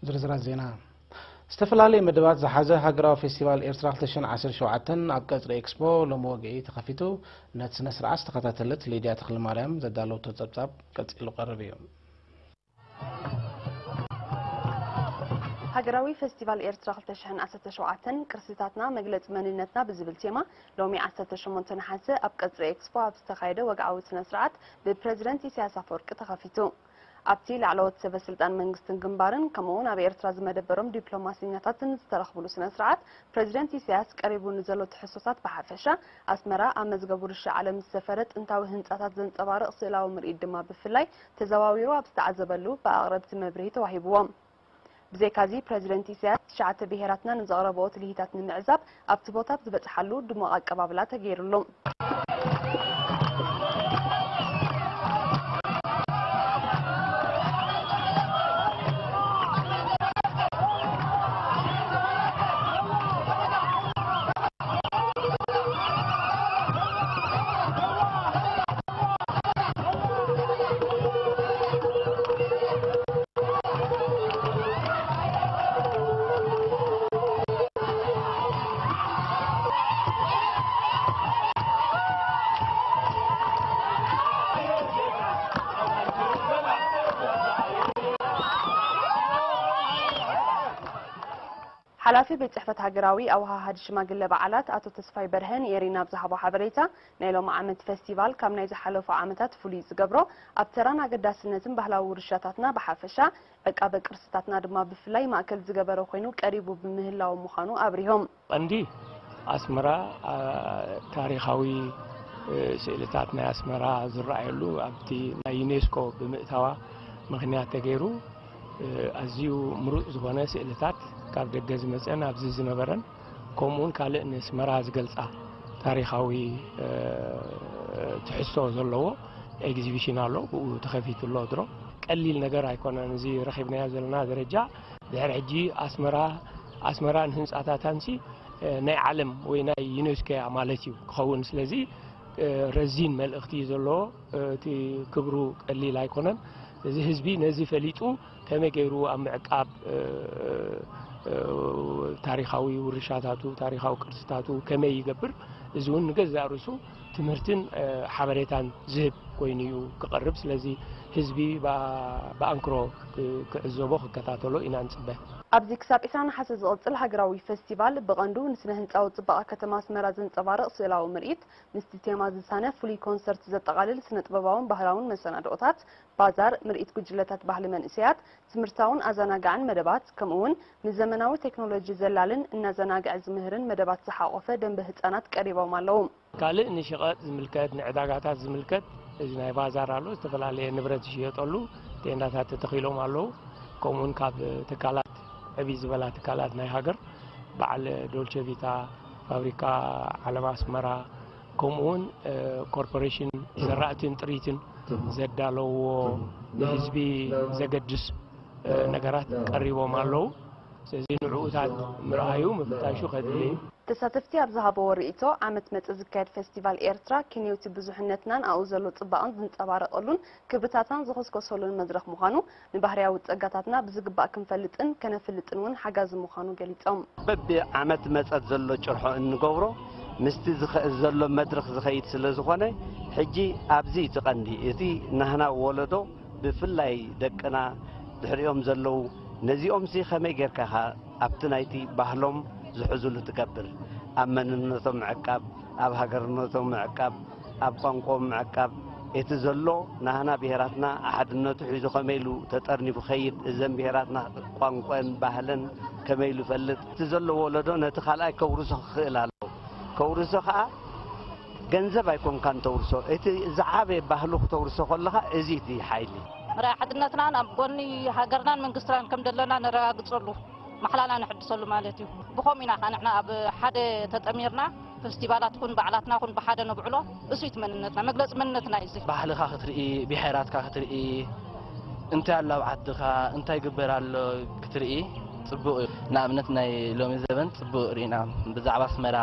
ዝርዝራት ዜና። ዝተፈላለየ መደባት ዝሓዘ ሃገራዊ ፌስቲቫል ኤርትራ ክልተ ሽሕን ዓሰርተ ሸውዓተን ኣብ ቀጽሪ ኤክስፖ ሎሚ ወግዒ ተኸፊቱ። ነቲ ስነ ስርዓት ዝተኸታተለት ሊድያ ተኽለማርያም ዘዳለወቶ ጸብጻብ ቀጺሉ ቀርብ እዩ። ሃገራዊ ፌስቲቫል ኤርትራ ክልተ ሽሕን ዓሰርተ ሸውዓተን ቅርስታትና መግለጺ መንነትና ብዝብል ቴማ ሎሚ ዓሰርተ ሸሞንተ ነሓሰ ኣብ ቀጽሪ ኤክስፖ ኣብ ዝተኻየደ ወግዓዊ ስነ ስርዓት ብፕረዚደንት ኢሳያስ ኣፈወርቂ ተኸፊቱ። ኣብቲ ላዕለዎት ሰበ ስልጣን መንግስትን ግንባርን ከምኡውን ኣብ ኤርትራ ዝመደበሮም ዲፕሎማሲኛታትን ዝተረኽብሉ ስነ ስርዓት ፕረዚደንት ኢሳያስ ቀሪቡ ንዘሎ ትሕዝቶታት ብሓፈሻ ኣስመራ ኣብ መዝገብ ውርሻ ዓለም ዝሰፈረ ጥንታዊ ህንጻታት ዘንጸባርቕ ስእላዊ ምርኢት ድማ ብፍላይ ተዘዋዊሩ ኣብ ዝተዓዘበሉ ብኣቕረብቲ መብርሂ ተዋሂብዎም። ብዘይካዚ ፕረዚደንት ኢሳያስ ትሽዓተ ብሄራትና ንዘቕረብኦ ትልሂታት ንምዕዛብ ኣብቲ ቦታ ብዝበጽሓሉ ድሙቕ ኣቀባብላ ተገይሩሉ። ሓላፊ ቤት ጽሕፈት ሃገራዊ ኣወሃሃዲ ሽማግለ በዓላት ኣቶ ተስፋይ በርሀ ንኤሪና ኣብ ዝሃቦ ሓበሬታ፣ ናይ ሎሚ ዓመት ፈስቲቫል ካብ ናይ ዝሓለፉ ዓመታት ፍሉይ ዝገብሮ ኣብ ተራን ኣገዳስነትን ባህላዊ ውርሻታትና ብሓፈሻ፣ ዕቃበ ቅርስታትና ድማ ብፍላይ ማእከል ዝገበረ ኮይኑ ቀሪቡ ብምህላው ምዃኑ ኣብሪሆም። ቀንዲ ኣስመራ ታሪኻዊ ስእልታት ናይ ኣስመራ ዝረኣየሉ ኣብቲ ናይ ዩኔስኮ ብምእታዋ ምኽንያት ተገይሩ ኣዝዩ ምሩፅ ዝኾነ ስእልታት ካብ ደገ ዝመፀን ኣብዚ ዝነበረን ከምኡውን ካልእ ንስመራ ዝገልፃ ታሪኻዊ ትሕዝቶ ዘለዎ ኤግዚቢሽን ኣሎ። ብኡ ተኸፊቱ ኣሎ ድሮ ቀሊል ነገር ኣይኮነን። እዚ ረኺብናዮ ዘለና ደረጃ ድሕሪ ሕጂ ኣስመራ ኣስመራን ህንፃታታንሲ ናይ ዓለም ወይ ናይ ዩኔስኮ እያ ማለት እዩ ክኸውን። ስለዚ ረዚን መልእኽቲ እዩ ዘለዎ። እቲ ክብሩ ቀሊል ኣይኮነን። እዚ ህዝቢ ነዚ ፈሊጡ ከመይ ገይሩ ኣብ ምዕቃብ ታሪኻዊ ውርሻታቱ ታሪኻዊ ቅርስታቱ ከመይ ይገብር፣ እዚ እውን ንገዛእ ርእሱ ትምህርትን ሓበሬታን ዝህብ ኮይኑ እዩ ክቐርብ። ስለዚ ህዝቢ ብኣንክሮ ክዕዘቦ ክከታተሎ ኢና ንፅበ። ኣብዚ ክሳብ ዕስራ ነሓሰ ዝቕፅል ሃገራዊ ፈስቲቫል ብቐንዱ ንስነ ህንፃዊ ፅባቐ ከተማ ኣስመራ ዘንፀባርቕ ስእላዊ ምርኢት፣ ምስቲ ቴማ ዝሳነ ፍሉይ ኮንሰርት ዘጠቓልል ስነ ጥበባውን ባህላውን መሰናድኦታት፣ ባዛር፣ ምርኢት ጉጅለታት ባህሊ መንእሰያት፣ ትምህርታውን ኣዘናጋዕን መደባት፣ ከምኡውን ንዘመናዊ ቴክኖሎጂ ዘላልን እናዘናግዐ ዝምህርን መደባት ዝሓቖፈ ደንበ ህጻናት ቀሪቦም ኣለዉ። ካልእ ንሸቐጥ ዝምልከት፣ ንዕዳጋታት ዝምልከት እዚ ናይ ባዛር ኣሎ። ዝተፈላለየ ንብረት ዝሽየጠሉ ቴንዳታት ተተኺሎም ኣለዉ። ከምኡውን ካብ ትካላት ዕብይ ዝበላ ትካላት ናይ ሃገር በዓል ዶልቸ ቪታ፣ ፋብሪካ ዓለም ኣስመራ፣ ከምኡውን ኮርፖሬሽን ዘራእትን ጥሪትን ዘዳለውዎ ንህዝቢ ዘገድስ ነገራት ቀሪቦም ኣለዉ። ስለዚ ንዕኡታት ምርኣዩ ምፍታሹ ከድሊ እዩ። ተሳተፍቲ ኣብ ዝሃበዎ ርእይቶ፣ ዓመት መጸ ዝካየድ ፈስቲቫል ኤርትራ ኪንዮቲ ብዙሕነትናን ኣብኡ ዘሎ ጽባቐን ዝንጸባረቐሉን ክብርታትናን ዝኹስኮሰሉን መድረኽ ምዃኑ፣ ንባህርያዊ ጸጋታትና ብዝግባእ ክንፈልጥን ከነፍልጥን እውን ሓጋዚ ምዃኑ ገሊጾም። በቢ ዓመት መጸት ዘሎ ጭርሖ እንገብሮ ምስቲ ዝኸ- ዘሎ መድረኽ ዝኸይድ ስለ ዝኾነ፣ ሕጂ ኣብዚ እቲ ቀንዲ፣ እቲ ናህና ወለዶ ብፍላይ ደቅና ድሕሪኦም ዘለዉ ነዚኦምሲ ከመይ ጌርካ ኢኻ ኣብቲ ናይቲ ባህሎም ዝሕዙሉ ትገብር? ኣብ መንነቶም ምዕቃብ፣ ኣብ ሃገርነቶም ምዕቃብ፣ ኣብ ቋንቋኦም ምዕቃብ፣ እቲ ዘሎ ናህና ብሄራትና ኣሓድነቱ ሒዙ ከመይ ኢሉ ተጠርኒፉ ኸይድ፣ እዘን ብሄራትና ቋንቋን ባህለን ከመይ ኢሉ ይፈልጥ፣ እቲ ዘሎ ወለዶ ነቲ ካልኣይ ከውርሶ ክኽእል ኣለዎ። ከውርሶ ኸኣ ገንዘብ ኣይኮንካን ተውርሶ፣ እቲ ዝዓበየ ባህሉ ክተውርሶ ከለኻ እዚ እቲ ሓይሊ። ምርኣይ ሓድነትናን ኣብ ጎኒ ሃገርናን መንግስትናን ከም ዘለና ነረጋግጸሉ ማሕላና ነሕድሰሉ ማለት እዩ። ብኸምኡ ኢና ኸዓ ንሕና ኣብ ሓደ ተጠሚርና ፈስቲቫላት ኹን በዓላትና ኹን ብሓደ ነብዕሎ። እሱ እቲ መንነትና፣ መግለፂ መንነትና እዩ እዚ። ባህልኻ ክትርኢ፣ ብሄራትካ ክትርኢ፣ እንታይ ኣሎ ኣብ ዓድኻ፣ እንታይ ይግበር ኣሎ ክትርኢ ፅቡቕ እዩ። ንኣብነት ናይ ሎሚ ዘበን ፅቡቕ ርኢና ብዛዕባ ኣስመራ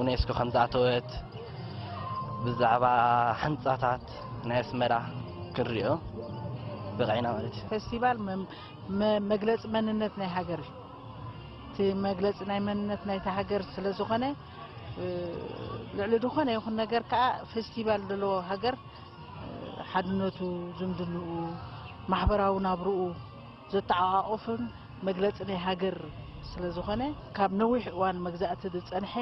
ኡኔስኮ ከም ዝኣተወት ብዛዕባ ሕንፃታት ናይ ኣስመራ ክንሪኦ በቃ ኢና ማለት እዩ። ፌስቲቫል መ- መ- መግለፂ መንነት ናይ ሃገር እዩ። እቲ መግለፂ ናይ መንነት ናይቲ ሃገር ስለ ዝኾነ፣ እ፣ ልዕሊ ዝኾነ ይኹን ነገር ከዓ ፌስቲቫል ዘለዎ ሃገር፣ እ፣ ሓድነቱ፣ ዝምድንኡ፣ ማሕበራዊ ናብርኡ ዘተዓቋቑፍን መግለፂ ናይ ሃገር ስለ ዝኾነ፣ ካብ ነዊሕ እዋን መግዛእቲ ዝፀንሐ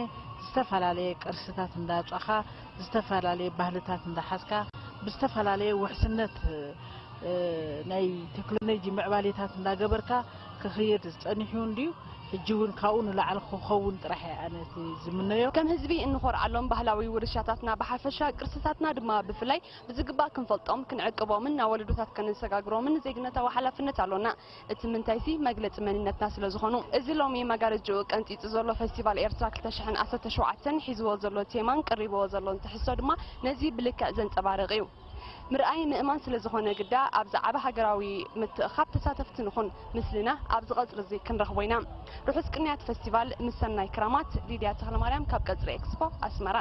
ዝተፈላለየ ቅርስታት እንዳውፃኻ፣ ዝተፈላለየ ባህልታት እንዳሓዝካ፣ ብዝተፈላለየ ውሕስነት፣ እ፣ ናይ ቴክኖሎጂ ምዕባሌታት እንዳገበርካ ክኽየድ ጸኒሑ እንድዩ። ሕጂ እውን ካብኡ ንላዕሊ ክኸውን ጥራሕ እየ ኣነ እቲ ዝምነዮ። ከም ህዝቢ እንኾርዓሎም ባህላዊ ውርሻታትና ብሓፈሻ፣ ቅርስታትና ድማ ብፍላይ ብዝግባእ ክንፈልጦም፣ ክንዕቅቦምን ናብ ወለዶታት ከነሰጋግሮምን ዜግነታዊ ሓላፍነት ኣሎና። እቲ ምንታይሲ መግለጺ መንነትና ስለ ዝኾኑ። እዚ ሎሚ መጋረጅኡ ቀንጢጡ ዘሎ ፌስቲቫል ኤርትራ ክልተ ሽሕን ዓሰርተ ሸውዓተን ሒዝዎ ዘሎ ቴማን ቀሪብዎ ዘሎን ትሕዝቶ ድማ ነዚ ብልክዕ ዘንጸባርቕ እዩ። ምርኣይ ምእማን ስለ ዝኾነ ግዳ፣ ኣብዚ ዓቢ ሃገራዊ ምትእኻብ ተሳተፍቲ ንኹን። ምስልና ኣብዚ ቀጽሪ እዚ ክንረኽቦ ኢና። ርሑስ ቅንያት ፌስቲቫል ምስ ሰናይ ክራማት። ሊድያ ተኽለማርያም ካብ ቀጽሪ ኤክስፖ ኣስመራ።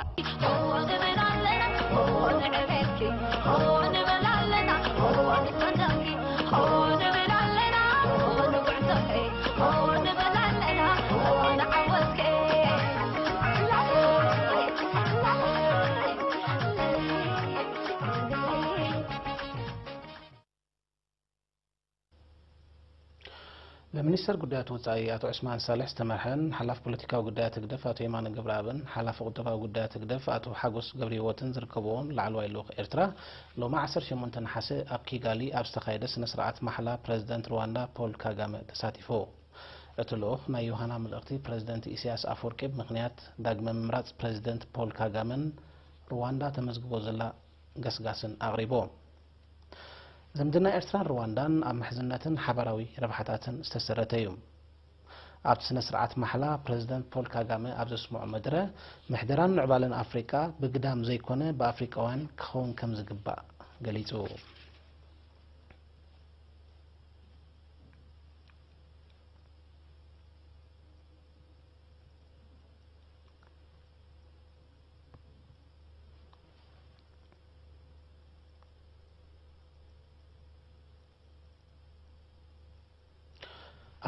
ብሚኒስተር ጉዳያት ወጻኢ ኣቶ ዑስማን ሳልሕ ዝተመርሐን ሓላፊ ፖለቲካዊ ጉዳያት ህግደፍ ኣቶ የማነ ገብረኣብን ሓላፊ ቁጠባዊ ጉዳያት ህግደፍ ኣቶ ሓጎስ ገብረሂወትን ዝርከብዎም ላዕለዋይ ልኡኽ ኤርትራ፣ ሎሚ ዓሰርተ ሸሞንተ ነሓሰ ኣብ ኪጋሊ ኣብ ዝተኻየደ ስነ ስርዓት ማሕላ ፕረዚደንት ሩዋንዳ ፖል ካጋመ ተሳቲፉ። እቲ ልኡኽ ናይ ዮሃና መልእኽቲ ፕረዚደንት ኢሳያስ ኣፈወርቂ ብምኽንያት ዳግመ ምምራጽ ፕረዚደንት ፖል ካጋመን ሩዋንዳ ተመዝግቦ ዘላ ገስጋስን ኣቕሪቡ። ዝምድና ኤርትራን ሩዋንዳን ኣብ ምሕዝነትን ሓባራዊ ረብሓታትን ዝተሰረተ እዩ። ኣብቲ ስነ ስርዓት ማሕላ ፕረዚደንት ፖል ካጋመ ኣብ ዘስምዖ መደረ፣ ምሕደራን ምዕባለን ኣፍሪቃ ብግዳም ዘይኮነ ብኣፍሪቃውያን ክኸውን ከም ዝግባእ ገሊጹ።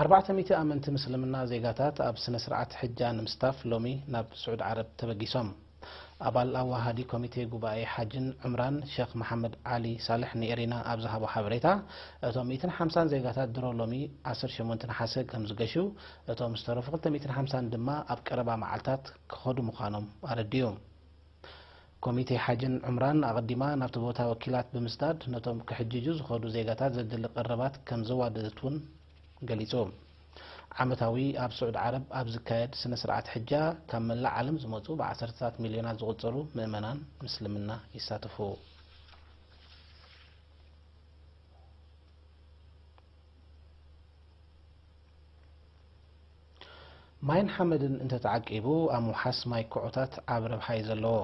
ኣርባዕተ ሚእቲ ኣመንቲ ምስልምና ዜጋታት ኣብ ስነ ስርዓት ሕጃ ንምስታፍ ሎሚ ናብ ስዑድ ዓረብ ተበጊሶም። ኣባል ኣዋሃዲ ኮሚቴ ጉባኤ ሓጅን ዑምራን ሸኽ መሓመድ ዓሊ ሳልሕ ንኤሪና ኣብ ዝሃቦ ሓበሬታ፣ እቶም ሚእትን ሓምሳን ዜጋታት ድሮ ሎሚ ዓሰርተ ሸሞንተ ነሓሰ ከም ዝገሹ፣ እቶም ዝተረፉ ክልተ ሚእትን ሓምሳን ድማ ኣብ ቀረባ መዓልታት ክኸዱ ምዃኖም ኣረዲኡ። ኮሚቴ ሓጅን ዑምራን ኣቐዲማ ናብቲ ቦታ ወኪላት ብምስዳድ ነቶም ክሕጅጁ ዝኸዱ ዜጋታት ዘድሊ ቀረባት ከም ዘዋደደት እውን ገሊጹ። ዓመታዊ ኣብ ስዑድ ዓረብ ኣብ ዝካየድ ስነ ስርዓት ሕጃ ካብ መላእ ዓለም ዝመጹ ብዓሰርተታት ሚልዮናት ዝቑጸሩ ምእመናን ምስልምና ይሳተፉ። ማይን ሓመድን እንተተዓቂቡ ኣብ ምውሓስ ማይ ኩዖታት ዓቢ ረብሓ እዩ ዘለዎ።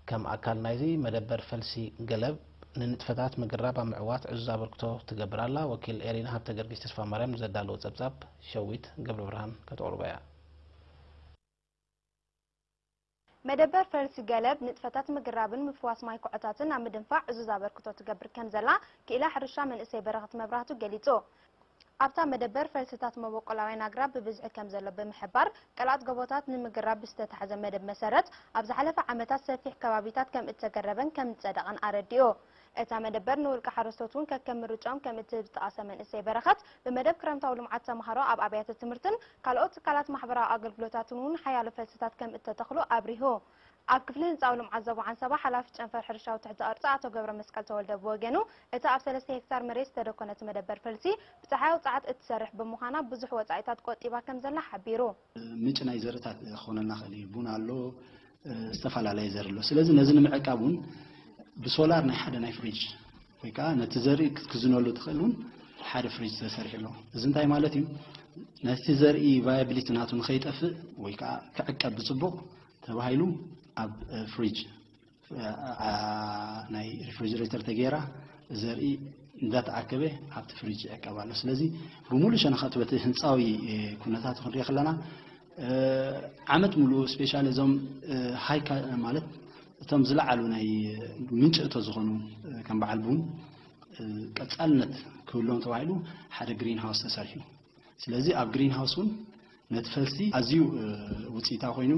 ከም ኣካል ናይዚ መደበር ፈልሲ ገለብ ንንጥፈታት ምግራብ ኣብ ምዕዋት ዕዙዝ ኣበርክቶ ትገብር ኣላ። ወኪል ኤሪና ሃብተ ገርጊስ ተስፋማርያም ንዘዳለዎ ጸብጻብ ሸዊት ገብረብርሃን ከተቕርቦ እያ። መደበር ፈልሲ ገለብ ንጥፈታት ምግራብን ምፍዋስ ማይ ኩዖታትን ኣብ ምድንፋዕ ዕዙዝ ኣበርክቶ ትገብር ከም ዘላ ክኢላ ሕርሻ መንእሰይ በረኸት መብራህቱ ገሊጹ። ኣብታ መደበር ፈልስታት መበቆላውያን ኣግራብ ብብዝሒ ከም ዘሎ ብምሕባር፣ ቀላጥ ጎቦታት ንምግራብ ብዝተታሕዘ መደብ መሰረት ኣብ ዝሓለፈ ዓመታት ሰፊሕ ከባቢታት ከም እተገረበን ከም ዝጸደቐን ኣረዲኡ። እታ መደበር ንውልቀ ሓረስቶት እውን ከከም ምርጫኦም ከም እትህብ ዝጠቐሰ መንእሰይ በረኸት፣ ብመደብ ክረምታዊ ልምዓት ተምሃሮ ኣብ ኣብያተ ትምህርትን ካልኦት ትካላት ማሕበራዊ ኣገልግሎታትን እውን ሓያሎ ፈልስታት ከም እተተኽሉ ኣብሪሁ። ኣብ ክፍሊ ህንጻዊ ልምዓት ዞባ ዓንሰባ ሓላፊ ጨንፈር ሕርሻዊ ትሕተ ቅርጺ ኣቶ ገብረመስቀል ተወልደ ብወገኑ፣ እታ ኣብ ሰለስተ ሄክታር መሬት ዝተደኮነት መደበር ፈልሲ ብጸሓያዊ ጸዓት እትሰርሕ ብምዃና ብዙሕ ወጻኢታት ቆጢባ ከም ዘላ ሓቢሩ። ምንጪ ናይ ዘርእታት ክኾነልና ይኽእል እዩ። ቡን ኣሎ፣ ዝተፈላለየ ዘርኢ ኣሎ። ስለዚ ነዚ ንምዕቃብ እውን ብሶላር ናይ ሓደ ናይ ፍሪጅ ወይ ከዓ ነቲ ዘርኢ ክትክዝነሉ ትኽእል እውን ሓደ ፍሪጅ ተሰሪሑ ኣሎ። እዚ እንታይ ማለት እዩ? ነቲ ዘርኢ ቫያብሊቲ ናቱ ንኸይጠፍእ ወይ ከዓ ክዕቀብ ብፅቡቕ ተባሂሉ ኣብ ፍሪጅ ናይ ሪፍሪጀሬተር ተገይራ ዘርኢ እንዳተኣከበ ኣብቲ ፍሪጅ ይዕቀብ ኣሎ። ስለዚ ብሙሉእ ሸነኻቱ በቲ ህንፃዊ ኩነታቱ ክንሪኦ ከለና ዓመት ሙሉእ ስፔሻሊ እዞም ሃይ ማለት እቶም ዝለዓሉ ናይ ምንጪ እቶ ዝኾኑ ከም በዓል ቡን ቀጻልነት ክህልዎም ተባሂሉ ሓደ ግሪን ሃውስ ተሰሪሑ። ስለዚ ኣብ ግሪን ሃውስ እውን ነቲ ፈልሲ ኣዝዩ ውፅኢታ ኮይኑ፣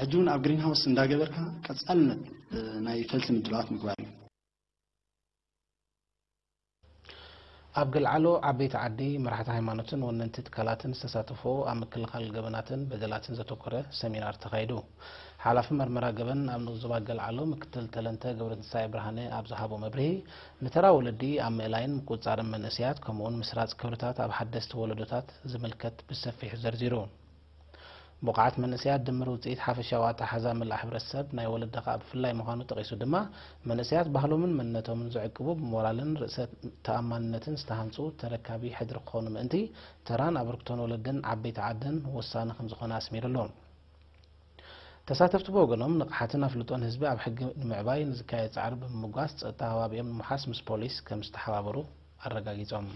ሕጂ እውን ኣብ ግሪን ሃውስ እንዳገበርካ ቀጻልነት ናይ ፈልሲ ምድላዋት ምግባር እዩ። ኣብ ገልዓሎ ዓበይቲ ዓዲ፣ መራሕቲ ሃይማኖትን ወነንቲ ትካላትን ዝተሳተፎ ኣብ ምክልኻል ገበናትን በደላትን ዘተኮረ ሰሚናር ተኻይዱ። ሓላፊ መርመራ ገበን ኣብ ንኡስ ዞባ ገልዓሎ ምክትል ተለንተ ገብረትንሳኤ ብርሃነ ኣብ ዝሃቦ መብርሂ፣ ንተራ ወለዲ ኣብ ምእላይን ምቁጽጻርን መንእሰያት ከምኡውን ምስራጽ ክብርታት ኣብ ሓደስቲ ወለዶታት ዝምልከት ብሰፊሑ ዘርዚሩ። ብቕዓት መንእሰያት ድምር ውፅኢት ሓፈሻዊ ኣተሓሕዛ መላእ ሕብረተሰብ ናይ ወለዲ ከዓ ብፍላይ ምዃኑ ጠቒሱ ድማ መንእሰያት ባህሎምን መንነቶምን ዝዕቅቡ ብሞራልን ርእሰ ተኣማንነትን ዝተሃንፁ ተረካቢ ሕድሪ ክኾኑ ምእንቲ ተራን ኣበርክቶን ወለድን ዓበይቲ ዓድን ወሳኒ ከምዝኾነ ኣስሚሩሉ። ተሳተፍቲ ብወገኖም ንቕሓትን ኣፍልጦን ህዝቢ ኣብ ሕጊ ንምዕባይ ንዝካየድ ፃዕሪ ብምምጓስ ፀጥታ ከባቢኦም ንምሓስ ምስ ፖሊስ ከምዝተሓባበሩ ኣረጋጊፆም።